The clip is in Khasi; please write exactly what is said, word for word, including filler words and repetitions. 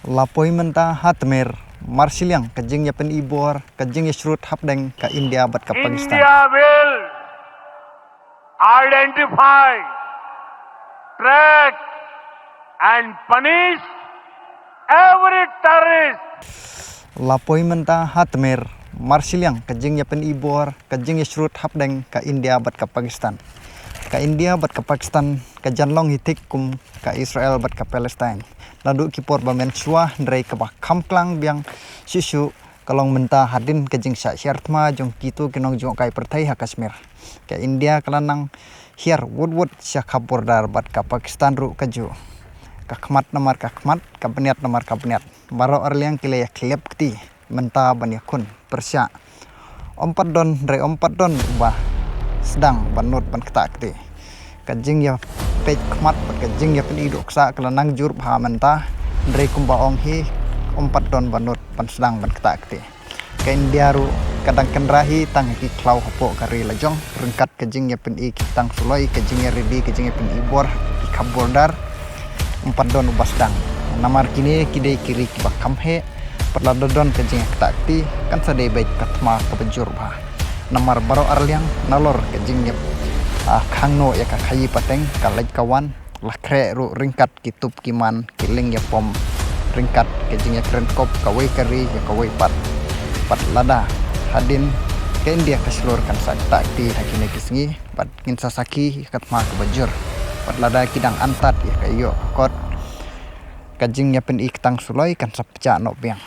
La poi mynta ha tmier, mar shiliang ka jingïapyni bor, ka jingïashrut hapdeng ka India bad ka Pakistan. India will identify, track and punish every terrorist. La poi mynta ha tmier, mar shiliang ka jingïapyni bor, ka jingïashrut hapdeng ka India bad ka Pakistan. Ka India bad ka Pakistan ka jan long hi thik kum ka Israel bad ka Palestine. Naduh ki por ba mynshuwa, hynrei kaba kham klang biang shuh shuh ka long mynta hadien ka jingshah hiar thma jong kito ki nongjngohkai pyrthei ha Kashmir. Ka India ka la nang hiar wut wut sha ka border bad ka Pakistan ruh kajuh. Ka khmat namar ka khmat, ka bniat namar ka bniat. Baroh arliang ki la ïakhlep kti mynta ban ïakhun pyrshah. Ym pat don, hynrei ym pat don uba sdang ban nud ban ktah kti. Ka jingïapeit khmat bad ka jingïapyni dohksah ka la nang jur bha mynta, hynrei kumba ong hi, ym pat don ba nud ban sdang ban ktah kti. Ka India ruh ka dang kynrah hi tang ha ki khlaw hapoh ka ri lajong, ryngkat ka jingïapyni ki ktang suloi, ka jingïaready, ka jingïapyni bor ki khap border. Ym pat don uba sdang. Namar kine ki dei ki ri kiba kham heh. Pat lada don ka jingïaktah kti, kan sa dei beit ka thma kaba jur bha. Namar baroh arliang, nalor ka jingïap, ah, khang noh ïa ka khaïi pateng, ka leit ka wan, la khreh ruh ryngkat ki tup ki man, ki lyngngoh ïapom ryngkat ka jingïakren kop kawei ka ri ïa kawei pat. Pat lada hadien ka India ka shlur kan sa ktah kti ha kine ki sngi, bad ngin sa sakhi ïa ka thma kaba jur. Pat lada ki dang antad ïa ka ïoh ka kot, ka jingïapyni ktang suloi kan sa pjah noh biang.